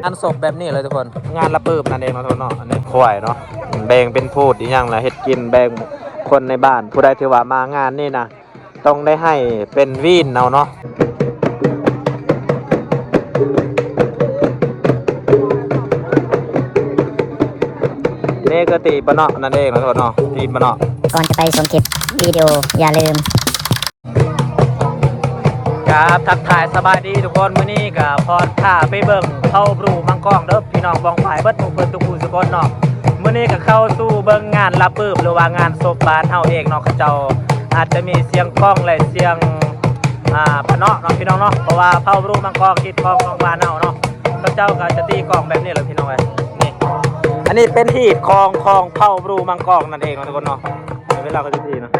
ງານສົບແບບນີ້ເລີຍທຸກຄົນ ງານລະປຶບນັ້ນເອງເນາະທຸກຄົນເນາະ. ອັນນີ້ຄວາຍເນາະ ແບ່ງເປັນພູດອີ່ຫຍັງລະເຮັດກິນ ແບ່ງຄົນໃນບ້ານ ຜູ້ໃດທີ່ວ່າມາງານນີ້ນະ ຕ້ອງໄດ້ໃຫ້ເປັນວີນເອົາເນາະ. ນີ້ຄືຕີປະເນາະນັ້ນເອງເນາະທຸກຄົນເນາະ ຕີປະເນາະ. ກ່ອນຈະໄປຊົມຄລິບວິດີໂອ ຢ່າລືມ ຄັບ ທັກທາຍສະບາຍດີທຸກຄົນ ມື້ນີ້ກະພອນພາໄປເບິ່ງເຜົ່າບຣູມັງກອງເດີ ພີ່ນ້ອງປ້ອງປາຍເບິດທຸກຄົນທຸກຜູ້ທຸກຄົນເນາະ. ມື້ນີ້ກະເຂົ້າສູ່ເບິ່ງງານລະປຶບ ຫຼືວ່າງານສົບບ້ານເຮົາເອງເນາະ ເຂົາເຈົ້າອາດຈະມີສຽງກ້ອງ ແລະ ສຽງ ອ່າ ປະເນາະເນາະ ພີ່ນ້ອງເນາະ ເພາະວ່າເຜົ່າບຣູມັງກອງຮີດຄອງຂອງບ້ານເຮົາເນາະ ເຂົາເຈົ້າກະຈະຕີກ້ອງແບບນີ້ແຫຼະ ພີ່ນ້ອງເອີຍ. ນີ້ ອັນນີ້ເປັນຮີດຄອງຂອງເຜົ່າບຣູມັງກອງນັ້ນເອງເນາະທຸກຄົນເນາະ ເວລາເຂົາຈະຕີເນາະ.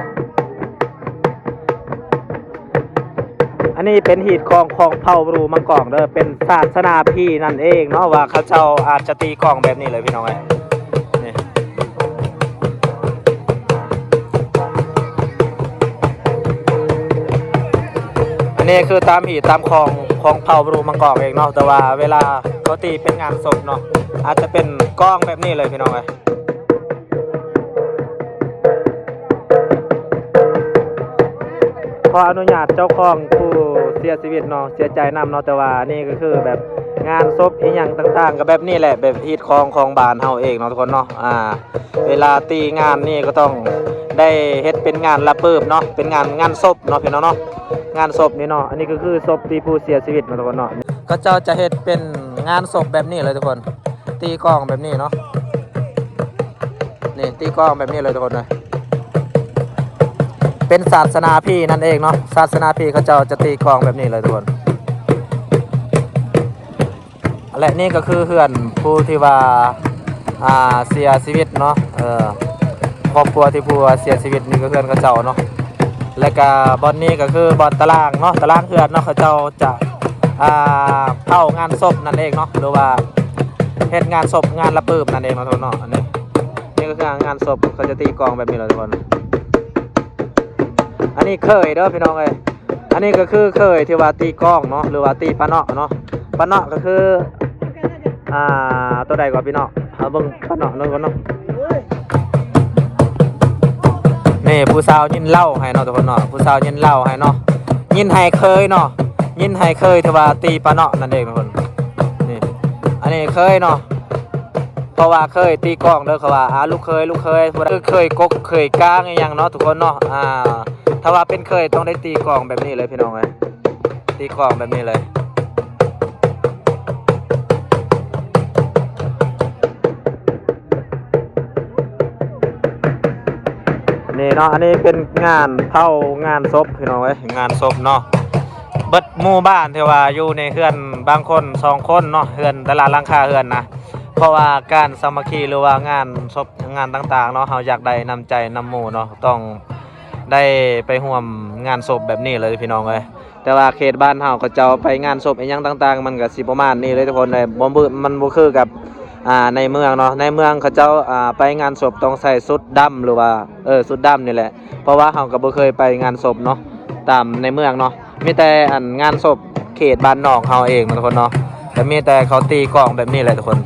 ອັນນີ້ເປັນຮີດຄອງຂອງເຜົ່າບຣູມັງກອງເດີ ເປັນສາດສະໜາຜີນັ້ນເອງເນາະ ວ່າເຂົາເຈົ້າອາດຈະຕີກ້ອງແບບນີ້ເລີຍ ພີ່ນ້ອງເອີຍ. ນີ້ ອັນນີ້ຄືຕາມຮີດຕາມຄອງຂອງເຜົ່າບຣູມັງກອງເອງເນາະ ແຕ່ວ່າເວລາເຂົາຕີເປັນງານສົບເນາະ ອາດຈະເປັນກ້ອງແບບນີ້ເລີຍ ພີ່ນ້ອງເອີຍ. ຂໍອະນຸຍາດເຈົ້າຂອງຜູ້ເສຍຊີວິດເນາະ ເສຍໃຈນຳເນາະ ແຕ່ວ່ານີ້ກະຄືແບບງານສົບອີ່ຫຍັງຕ່າງໆ ກະແບບນີ້ແຫຼະ ແບບຮີດຄອງຂອງບ້ານເຮົາເອງເນາະທຸກຄົນເນາະ. ອ່າ ເວລາຕີງານນີ້ກະຕ້ອງໄດ້ເຮັດເປັນງານລະປຶບເນາະ ເປັນງານ ງານສົບເນາະ ພີ່ນ້ອງເນາະ ງານສົບນີ້ເນາະ. ອັນນີ້ກະຄືສົບທີ່ຜູ້ເສຍຊີວິດເນາະທຸກຄົນເນາະ ເຂົາເຈົ້າຈະເຮັດເປັນງານສົບແບບນີ້ເລີຍທຸກຄົນ. ຕີກ້ອງແບບນີ້ເນາະ ນີ້ຕີກ້ອງແບບນີ້ເລີຍທຸກຄົນເອີຍ ເປັນສາດສະໜາຜີນັ້ນເອງເນາະ ສາດສະໜາຜີເຂົາເຈົ້າຈະຕີກ້ອງແບບນີ້ເລີຍທຸກຄົນ. ແລະ ນີ້ກະຄືເຮືອນຜູ້ທີ່ວ່າ ອ່າ ເສຍຊີວິດເນາະ ເອີ ຄອບຄົວທີ່ຜູ້ເສຍຊີວິດນີ້ກະເຮືອນເຂົາເຈົ້າເນາະ. ແລະກະບ່ອນນີ້ກະຄືບ່ອນຕາລາງເນາະ ຕາລາງເຮືອນເນາະ ເຂົາເຈົ້າຈະ ອ່າ ເຜົາງານສົບນັ້ນເອງເນາະ ຫຼືວ່າເຮັດງານສົບ ງານລະປຶບນັ້ນເອງເນາະທຸກຄົນເນາະ. ອັນນີ້ ນີ້ກະຄືງານສົບ ເຂົາຈະຕີກ້ອງແບບນີ້ເລີຍທຸກຄົນ. ອັນນີ້ເຂີຍເດີພີ່ນ້ອງເອີຍ ອັນນີ້ກະຄືເຂີຍທີ່ວ່າຕີກ້ອງເນາະ ຫຼືວ່າຕີປະເນາະເນາະ. ປະເນາະກະຄື ອ່າ ໂຕໃດກໍພີ່ນ້ອງ ເຮົາເບິ່ງປະເນາະເນາະທຸກຄົນເນາະ. ນີ້ຜູ້ສາວຍິນເຫຼົ້າໃຫ້ເນາະທຸກຄົນເນາະ ຜູ້ສາວຍິນເຫຼົ້າໃຫ້ເນາະ ຍິນໃຫ້ເຂີຍເນາະ ຍິນໃຫ້ເຂີຍທີ່ວ່າຕີປະເນາະນັ້ນເອງທຸກຄົນ. ນີ້ ອັນນີ້ເຂີຍເນາະ ເພາະວ່າເຂີຍຕີກ້ອງເດີ ເຂົາວ່າ ອ່າ ລູກເຂີຍ ລູກເຂີຍ ຜູ້ໃດ ຄືເຂີຍກົກເຂີຍກາງອີ່ຫຍັງເນາະທຸກຄົນເນາະ. ອ່າ ຖ້າວ່າເປັນເຂີຍຕ້ອງໄດ້ຕີກ້ອງແບບນີ້ເລີຍພີ່ນ້ອງເອີຍ ຕີກ້ອງແບບນີ້ເລີຍ. ນີ້ເນາະ ອັນນີ້ເປັນງານເຜົາງານສົບພີ່ນ້ອງເອີຍ ງານສົບເນາະ. ເບິດໝູ່ບ້ານທີ່ວ່າຢູ່ໃນເຮືອນບາງຄົນສອງຄົນເນາະ ເຮືອນແຕ່ລະຫຼັງຄາເຮືອນນະ ເພາະວ່າການສາມັກຄີ ຫຼືວ່າງານສົບ ງານຕ່າງໆເນາະ ເຮົາຢາກໄດ້ນ້ຳໃຈນຳໝູ່ເນາະ ຕ້ອງໄດ້ໄປຮ່ວມງານສົບແບບນີ້ເລີຍພີ່ນ້ອງເອີຍ. ແຕ່ວ່າເຂດບ້ານເຮົາ ເຂົາເຈົ້າໄປງານສົບອີ່ຫຍັງຕ່າງໆ ມັນກະຊິປະມານນີ້ເລີຍທຸກຄົນເອີຍ ບໍ່ ມັນບໍ່ຄືກັບ ອ່າ ໃນເມືອງເນາະ. ໃນເມືອງເຂົາເຈົ້າ ອ່າ ໄປງານສົບຕ້ອງໃສ່ຊຸດດຳ ຫຼືວ່າ ເອີ ຊຸດດຳນີ້ແຫຼະ ເພາະວ່າເຮົາກະບໍ່ເຄີຍໄປງານສົບເນາະ ຕາມໃນເມືອງເນາະ. ມີແຕ່ອັນງານສົບເຂດບ້ານນອກເຮົາເອງເນາະທຸກຄົນເນາະ ກະມີແຕ່ເຂົາຕີກ້ອງແບບນີ້ແຫຼະທຸກຄົນ.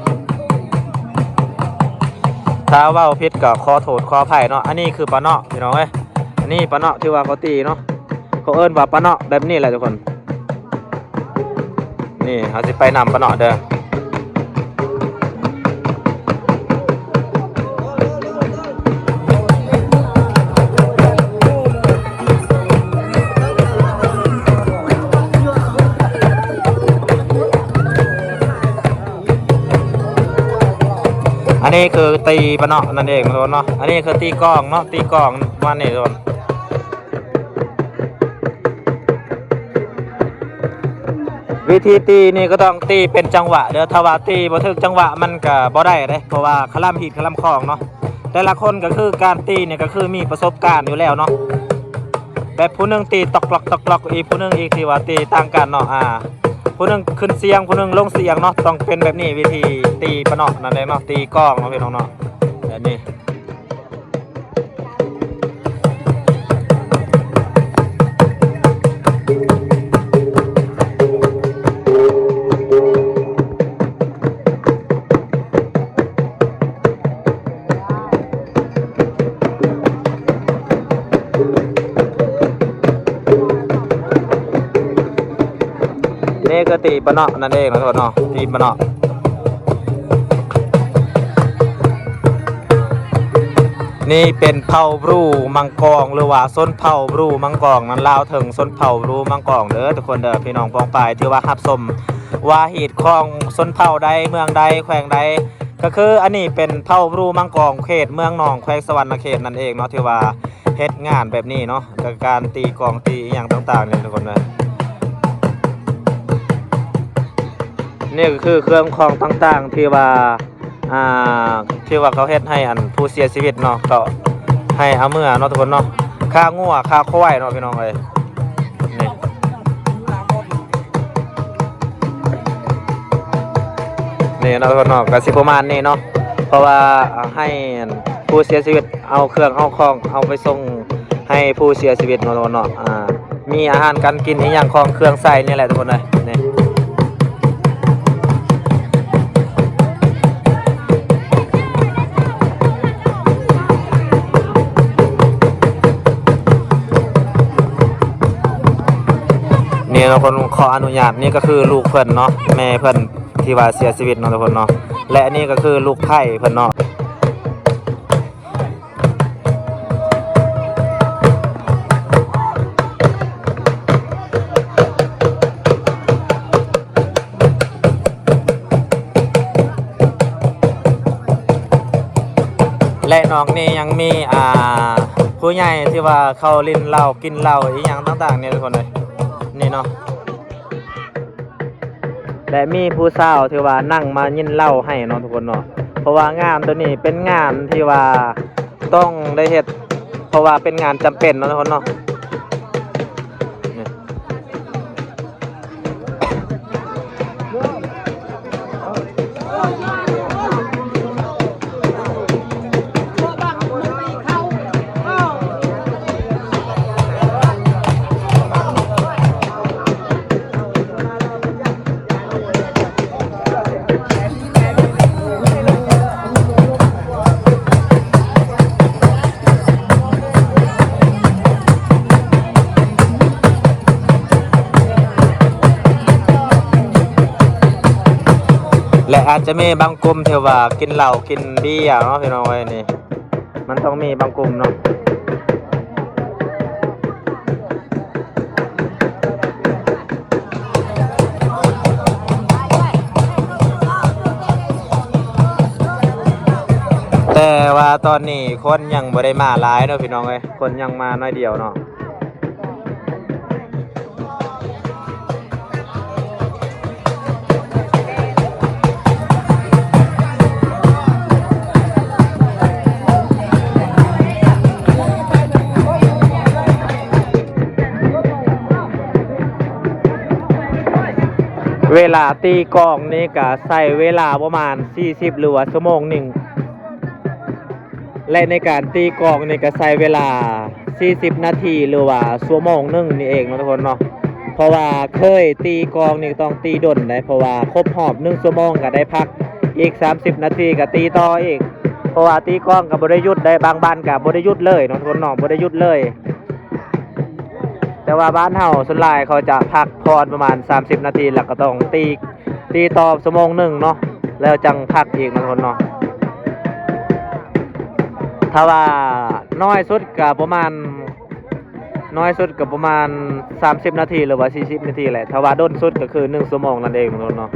ຖ້າເວົ້າຜິດກະຂໍໂທດຂໍອະໄພເນາະ. ອັນນີ້ຄືປະເນາະພີ່ນ້ອງເອີຍ ອັນນີ້ປະເນາະທີ່ວ່າເຂົາຕີເນາະ ເຂົາເອີ້ນວ່າປະເນາະແບບນີ້ແຫຼະທຸກຄົນ. ນີ້ເຮົາຊິໄປນຳປະເນາະເດີ. ອັນນີ້ຄືຕີປະເນາະນັ້ນເອງເນາະ ອັນນີ້ຄືຕີກ້ອງເນາະ ຕີກ້ອງປະມານນີ້ທຸກຄົນ. ວິທີຕີນີ້ກະຕ້ອງຕີເປັນຈັງຫວະເດີ ຖ້າວ່າຕີບໍ່ຖືກຈັງຫວະມັນກະບໍ່ໄດ້ເດ້ ເພາະວ່າຄະລຳຮີດຄະລຳຄອງເນາະ. ແຕ່ລະຄົນກະຄືການຕີນີ້ກະຄືມີປະສົບການຢູ່ແລ້ວເນາະ ແບບຜູ້ໜຶ່ງຕີຕອກລັອກຕອກລັອກ ອີກຜູ້ໜຶ່ງອີກທີ່ວ່າຕີຕ່າງກັນເນາະ ອ່າ ຜູ້ໜຶ່ງຂຶ້ນສຽງ ຜູ້ໜຶ່ງລົງສຽງເນາະ. ຕ້ອງເປັນແບບນີ້ ວິທີຕີປະເນາະນັ້ນເອງເນາະ ຕີກ້ອງເນາະພີ່ນ້ອງເນາະ ແບບນີ້. ນີ້ ນີ້ຄືຕີປະເນາະນັ້ນເອງເນາະ ທຸກຄົນເນາະ ຕີປະເນາະ. ນີ້ເປັນເຜົ່າບຣູມັງກອງ ຫຼືວ່າຊົນເຜົ່າບຣູມັງກອງນັ້ນ ລາວເຖິງຊົນເຜົ່າບຣູມັງກອງເດີ ທຸກຄົນເດີ ພີ່ນ້ອງປ້ອງປາຍ ຖືວ່າຮັບຊົມວ່າຮີດຂອງຊົນເຜົ່າໃດ ເມືອງໃດ ແຂວງໃດ ກໍຄືອັນນີ້ເປັນເຜົ່າບຣູມັງກອງ ເຂດເມືອງໜອງ ແຂວງສະຫວັນນະເຂດນັ້ນເອງເນາະ ຖືວ່າເຮັດງານແບບນີ້ເນາະ ການຕີກອງຕີອີ່ຫຍັງຕ່າງໆນີ້ ທຸກຄົນເດີ. ນີ້ກໍຄືເຄື່ອງຂອງຕ່າງໆ ທີ່ວ່າ ອ່າ ທີ່ວ່າເຂົາເຮັດໃຫ້ອັນຜູ້ເສຍຊີວິດເນາະ ກໍໃຫ້ເອົາເມືອເນາະ ທຸກຄົນເນາະ ຄາງົວຄາຄວາຍເນາະ ພີ່ນ້ອງເອີຍ. ນີ້ ນີ້ເນາະ ທຸກຄົນເນາະ ກໍຊິປະມານນີ້ເນາະ ເພາະວ່າໃຫ້ອັນຜູ້ເສຍຊີວິດເອົາເຄື່ອງເອົາຂອງເອົາໄປສົ່ງ ໃຫ້ຜູ້ເສຍຊີວິດເນາະ ທຸກຄົນເນາະ ອ່າ ມີອາຫານການກິນອີ່ຫຍັງ ຂອງເຄື່ອງໃຊ້ນີ້ແຫຼະ ທຸກຄົນເອີຍ ນີ້ ນີ້ເນາະ ຄົນຂໍອະນຸຍາດ ນີ້ກໍຄືລູກເພິ່ນເນາະ ແມ່ເພິ່ນທີ່ວ່າເສຍຊີວິດເນາະ ທຸກຄົນເນາະ ແລະ ອັນນີ້ກໍຄືລູກໃພ້ເພິ່ນເນາະ. ແລະ ນອກນີ້ຍັງມີ ອ່າ ຜູ້ໃຫຍ່ທີ່ວ່າເຂົາຫຼິ້ນເຫຼົ້າ ກິນເຫຼົ້າ ອີ່ຫຍັງຕ່າງໆນີ້ ທຸກຄົນເອີຍ ນີ້ເນາະ. ແລະ ມີຜູ້ສາວທີ່ວ່ານັ່ງມາຍິນເຫຼົ້າໃຫ້ເນາະ ທຸກຄົນເນາະ ເພາະວ່າງານໂຕນີ້ເປັນງານທີ່ວ່າຕ້ອງໄດ້ເຮັດ ເພາະວ່າເປັນງານຈຳເປັນເນາະ ທຸກຄົນເນາະ. ແລະ ອາດຈະມີບາງກຸ່ມທີ່ວ່າກິນເຫຼົ້າກິນເບຍເນາະ ພີ່ນ້ອງເອີຍ ນີ້ ມັນຕ້ອງມີບາງກຸ່ມເນາະ ແຕ່ວ່າຕອນນີ້ຄົນຍັງບໍ່ໄດ້ມາຫຼາຍເນາະ ພີ່ນ້ອງເອີຍ ຄົນຍັງມາໜ້ອຍດຽວເນາະ. ເວລາຕີກອງນີ້ກະໃຊ້ເວລາປະມານສີ່ສິບ ຫຼືວ່າຊົ່ວໂມງໜຶ່ງ. ແລະ ໃນການຕີກອງນີ້ກໍໃຊ້ເວລາສີ່ສິບນາທີ ຫຼືວ່າຊົ່ວໂມງໜຶ່ງນີ້ເອງເນາະ ທຸກຄົນເນາະ ເພາະວ່າເຄີຍຕີກອງນີ້ຕ້ອງຕີດົນໃດ໋ ເພາະວ່າຄົບຮອບໜຶ່ງຊົ່ວໂມງກໍໄດ້ພັກອີກສາມສິບນາທີ ກໍຕີຕໍ່ອີກ ເພາະວ່າຕີກອງກໍບໍ່ໄດ້ຢຸດໃດ໋ ບາງບ້ານກໍບໍ່ໄດ້ຢຸດເລີຍເນາະ ທຸກຄົນເນາະ ບໍ່ໄດ້ຢຸດເລີຍ. ແຕ່ວ່າບ້ານເຮົາສ່ວນຫຼາຍເຂົາຈະພັກຜ່ອນປະມານສາມສິບນາທີ ແລ້ວກໍຕ້ອງຕີ ຕີຕໍ່ຊົ່ວໂມງໜຶ່ງເນາະ ແລ້ວຈັ່ງພັກອີກເນາະ ທຸກຄົນເນາະ. ຖ້າວ່ານ້ອຍສຸດກໍປະມານ ນ້ອຍສຸດກໍປະມານສາມສິບນາທີ ຫຼືວ່າສີ່ສິບນາທີແຫຼະ ຖ້າວ່າດົນສຸດກໍຄືໜຶ່ງຊົ່ວໂມງນັ້ນເອງເນາະ ທຸກຄົນເນາະ.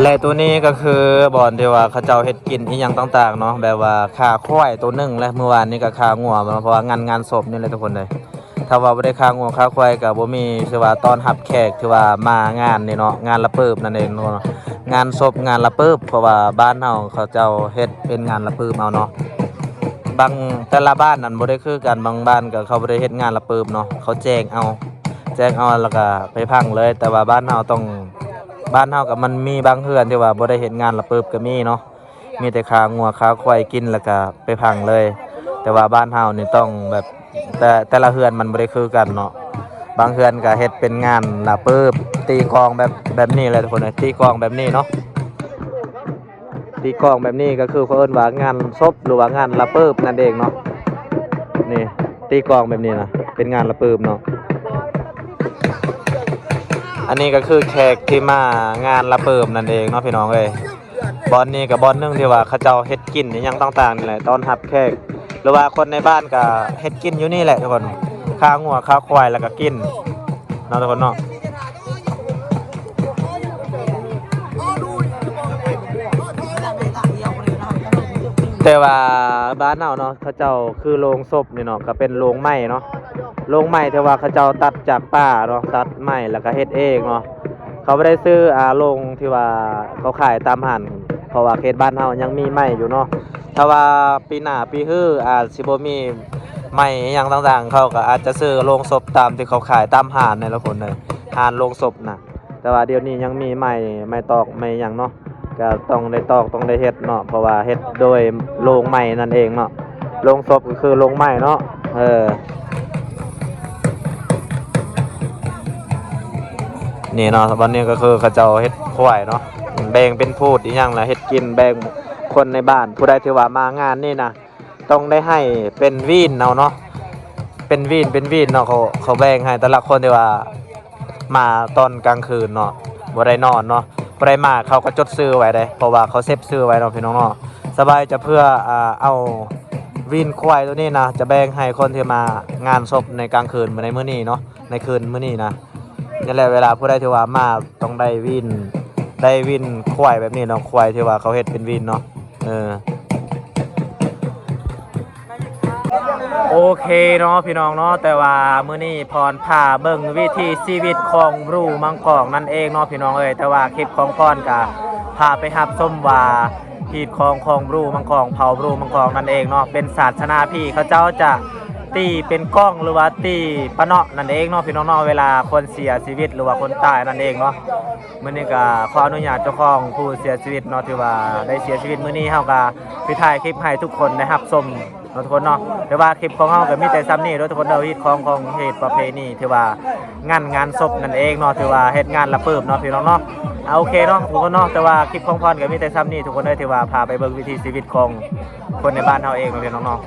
ແລະໂຕນີ້ກໍຄືບ່ອນທີ່ວ່າເຂົາເຈົ້າເຮັດກິນອີ່ຫຍັງຕ່າງໆເນາະ ແບບວ່າຂ້າຄວາຍໂຕໜຶ່ງ ແລະມື້ວານນີ້ກໍຂ້າງົວເນາະ ເພາະວ່າງານ ງານສົບນີ້ແຫຼະທຸກຄົນເອີຍ. ຖ້າວ່າບໍ່ໄດ້ຂ້າງົວຂ້າຄວາຍກໍບໍ່ມີ ຖືວ່າຕ້ອນຮັບແຂກທີ່ວ່າມາງານນີ້ເນາະ ງານລະເປີບນັ້ນເອງເນາະ ງານສົບ ງານລະເປີບ ເພາະວ່າບ້ານເຮົາເຂົາເຈົ້າເຮັດເປັນງານລະເປີບເອົາເນາະ. ບາງ ແຕ່ລະບ້ານນັ້ນບໍ່ໄດ້ຄືກັນ ບາງບ້ານກໍເຂົາບໍ່ໄດ້ເຮັດງານລະເປີບເນາະ ເຂົາແຈ້ງເອົາ ແຈ້ງເອົາແລ້ວກໍໄປພັງເລີຍ. ແຕ່ວ່າບ້ານເຮົາຕ້ອງ ບ້ານເຮົາກໍມັນມີບາງເຮືອນທີ່ວ່າບໍ່ໄດ້ເຮັດງານລະເປີບກໍມີເນາະ ມີແຕ່ຂ້າງົວຂ້າຄວາຍກິນແລ້ວກໍໄປພັງເລີຍ. ແຕ່ວ່າບ້ານເຮົານີ້ຕ້ອງແບບ ແຕ່ ແຕ່ລະເຮືອນມັນບໍ່ໄດ້ຄືກັນເນາະ ບາງເຮືອນກໍເຮັດເປັນງານລະເປີບ ຕີກອງແບບ ແບບນີ້ແຫຼະທຸກຄົນເອີຍ ຕີກອງແບບນີ້ເນາະ. ຕີກອງແບບນີ້ກໍຄືເຂົາເອີ້ນວ່າງານສົບ ຫຼືວ່າງານລະເປີບນັ້ນເອງເນາະ. ນີ້ ຕີກອງແບບນີ້ນະ ເປັນງານລະເປີບເນາະ. ອັນນີ້ກໍຄືແຂກທີ່ມາງານລະເປີບນັ້ນເອງເນາະພີ່ນ້ອງເອີຍ. ບ່ອນນີ້ກໍບ່ອນໜຶ່ງທີ່ວ່າເຂົາເຈົ້າເຮັດກິນອີ່ຫຍັງຕ່າງໆນີ້ແຫຼະ ຕ້ອນຮັບແຂກ ຫຼືວ່າຄົນໃນບ້ານກໍເຮັດກິນຢູ່ນີ້ແຫຼະທຸກຄົນ ຂ້າງົວຂ້າຄວາຍແລ້ວກໍກິນເນາະທຸກຄົນເນາະ. ແຕ່ວ່າບ້ານເຮົາເນາະ ເຂົາເຈົ້າຄືໂລງສົບນີ້ເນາະ ກໍເປັນໂລງໄມ້ເນາະ ໂລງໄມ້ທີ່ວ່າເຂົາເຈົ້າຕັດຈາກປ່າເນາະ ຕັດໄມ້ແລ້ວກໍເຮັດເອງເນາະ. ເຂົາບໍ່ໄດ້ຊື້ ອ່າ ໂລງທີ່ວ່າເຂົາຂາຍຕາມຮ້ານ ເພາະວ່າເຂດບ້ານເຮົາຍັງມີໄມ້ຢູ່ເນາະ. ຖ້າວ່າປີໜ້າປີຮືອາດຊິບໍ່ມີໄມ້ອີ່ຫຍັງຕ່າງໆ ເຂົາກໍອາດຈະຊື້ໂລງສົບຕາມທີ່ເຂົາຂາຍຕາມຮ້ານນັ້ນແຫຼະຄົນເອີຍ ຮ້ານໂລງສົບນະ. ແຕ່ວ່າດຽວນີ້ຍັງມີໄມ້ ໄມ້ຕອກໄມ້ຫຍັງເນາະ ກໍຕ້ອງໄດ້ຕອກຕ້ອງໄດ້ເຮັດເນາະ ເພາະວ່າເຮັດໂດຍໂລງໄມ້ນັ້ນເອງເນາະ ໂລງສົບກໍຄືໂລງໄມ້ເນາະ. ເອີ ນີ້ເນາະ ບັດນີ້ກໍຄືເຂົາເຈົ້າເຮັດຄວາຍເນາະ ແບ່ງເປັນພູດອີ່ຫຍັງລະເຮັດກິນ ແບ່ງຄົນໃນບ້ານ ຜູ້ໃດທີ່ວ່າມາງານນີ້ນະ ຕ້ອງໄດ້ໃຫ້ເປັນຫວີນເອົາເນາະ ເປັນຫວີນ ເປັນຫວີນເນາະ ເຂົາ ເຂົາແບ່ງໃຫ້ແຕ່ລະຄົນທີ່ວ່າມາຕອນກາງຄືນເນາະ ບໍ່ໄດ້ນອນເນາະ. ຜູ້ໃດມາເຂົາກໍຈົດຊື່ໄວ້ເດ້ ເພາະວ່າເຂົາເຊັບຊື່ໄວ້ເນາະພີ່ນ້ອງເນາະ. ສະບາຍຈະເພື່ອ ອ່າ ເອົາຫວີນຄວາຍໂຕນີ້ນະ ຈະແບ່ງໃຫ້ຄົນທີ່ມາງານສົບໃນກາງຄືນ ໃນມື້ນີ້ເນາະ ໃນຄືນມື້ນີ້ນະ. ນີ້ແຫຼະ ເວລາຜູ້ໃດທີ່ວ່າມາຕ້ອງໄດ້ຫວີນ ໄດ້ຫວີນຄວາຍແບບນີ້ເນາະ ຄວາຍທີ່ວ່າເຂົາເຮັດເປັນຫວີນເນາະ. ເອີ ໂອເຄເນາະພີ່ນ້ອງເນາະ ແຕ່ວ່າມື້ນີ້ພອນພາເບິ່ງວິຖີຊີວິດຂອງບຣູມັງກອງນັ້ນເອງເນາະພີ່ນ້ອງເອີຍ. ແຕ່ວ່າຄລິບຂອງພອນກະພາໄປຮັບຊົມວ່າ ຮີດຄອງຂອງບຣູມັງກອງ ເຜົ່າບຣູມັງກອງນັ້ນເອງເນາະ ເປັນສາດສະໜາທີ່ເຂົາເຈົ້າຈະຕີເປັນກ້ອງ ຫຼືວ່າຕີປະເນາະນັ້ນເອງເນາະພີ່ນ້ອງເນາະ ເວລາຄົນເສຍຊີວິດ ຫຼືວ່າຄົນຕາຍນັ້ນເອງເນາະ. ມື້ນີ້ກໍຂໍອະນຸຍາດເຈົ້າຂອງຜູ້ເສຍຊີວິດເນາະ ທີ່ວ່າໄດ້ເສຍຊີວິດມື້ນີ້ ເຮົາກໍຊິຖ່າຍຄລິບໃຫ້ທຸກຄົນໄດ້ຮັບຊົມເນາະທຸກຄົນເນາະ. ແຕ່ວ່າຄລິບຂອງເຮົາກໍມີແຕ່ສ່ຳນີ້ເດີທຸກຄົນເດີ ຮີດຄອງຂອງເຂດປະເພນີ ທີ່ວ່າງານ ງານສົບນັ້ນເອງເນາະ ທີ່ວ່າເຮັດງານລະເປີບເນາະພີ່ນ້ອງເນາະ. ອ່າ ໂອເຄເນາະທຸກຄົນເນາະ ແຕ່ວ່າຄລິບຂອງພອນກໍມີແຕ່ສ່ຳນີ້ທຸກຄົນເດີ ທີ່ວ່າພາໄປເບິ່ງວິຖີຊີວິດຂອງຄົນໃນບ້ານເຮົາເອງເນາະພີ່ນ້ອງເນາະ.